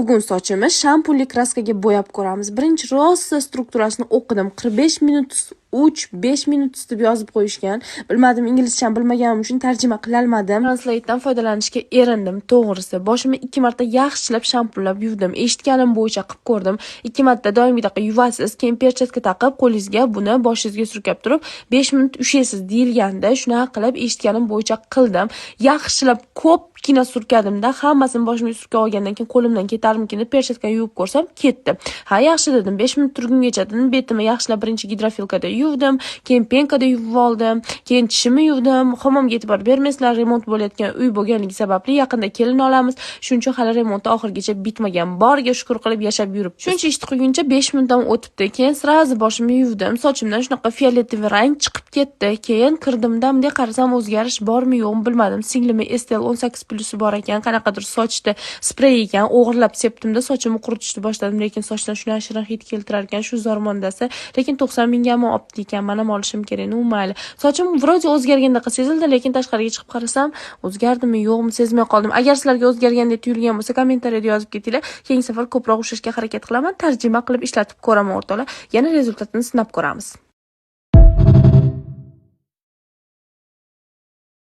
Bugun sochimni shampunli краска ga bo'yab ko'ramiz. Birinchi rosa strukturasini o'qidim. 45 minut, 3-5 minut deb yozib qo'yishgan. Bilmadim, inglizchani bilmaganim uchun tarjima qilolmadim. Translate'dan foydalanishga erindim, to'g'risi. Boshimni ikki marta yaxshilab shampunlab yuvdim. Eshitganim bo'yicha qilib ko'rdim. Ikki marta doimgidaqa yuvasiz, keyin перчатка taqib, qo'lingizga buni boshingizga surkab turib, 5 minut ushlaysiz deyilganda, shunaqa qilib eshitganim bo'yicha qildim. Yaxshilab ko'pgina surkadimda, hammasini boshimga surkab olgandan keyin qo'limdan ketarmikin deb перчатка ni yuvib ko'rsam, ketdi. Ha, yaxshi dedim. 5 minut turgungacha dedim, betimni yaxshilab birinchi гидрофилка da yuvdim, keyin пенка da yuvib oldim, keyin tishimni yuvdim. Hammomga e'tibor bermaysizlar, remont bo'layotgan uy bo'lganligi sababli yaqinda kelin olamiz. Shuning uchun hali remonti oxirigacha bitmagan. Boriga shukur qilib yashab yuribmiz. Shuncha ishni qilguncha 5 minut ham o'tibdi. Keyin сразу boshimni yuvdim. Sochimdan shunaqa фиолетовый rang chiqib ketdi. Keyin kirdimda bunday qarasam, o'zgarish bormi, yo'qmi bilmadim. Singlimni Estel 18 plusi bor ekan, qanaqadir sochda sprey ekan, o'g'irlab sepdimda sochimni quritishni boshladim, lekin sochdan shunaqa shirin hid keltirar ekan shu zormondasi. Lekin 90 mingga olibdi ekan, man ham olishim kerak. Ну, mayli. Sochim вроде o'zgargandaqa sezildi, lekin tashqariga chiqib qarasam, o'zgardimi, yo'qmi, sezmay qoldim. Agar sizlarga o'zgargandek tuyulgan bo'lsa, kommentariyada yozib ketinglar. Keyingi safar ko'proq ushlashga harakat qilaman, tarjima qilib ishlatib ko'raman, o'rtoqlar. Yana результат ini sinab ko'ramiz.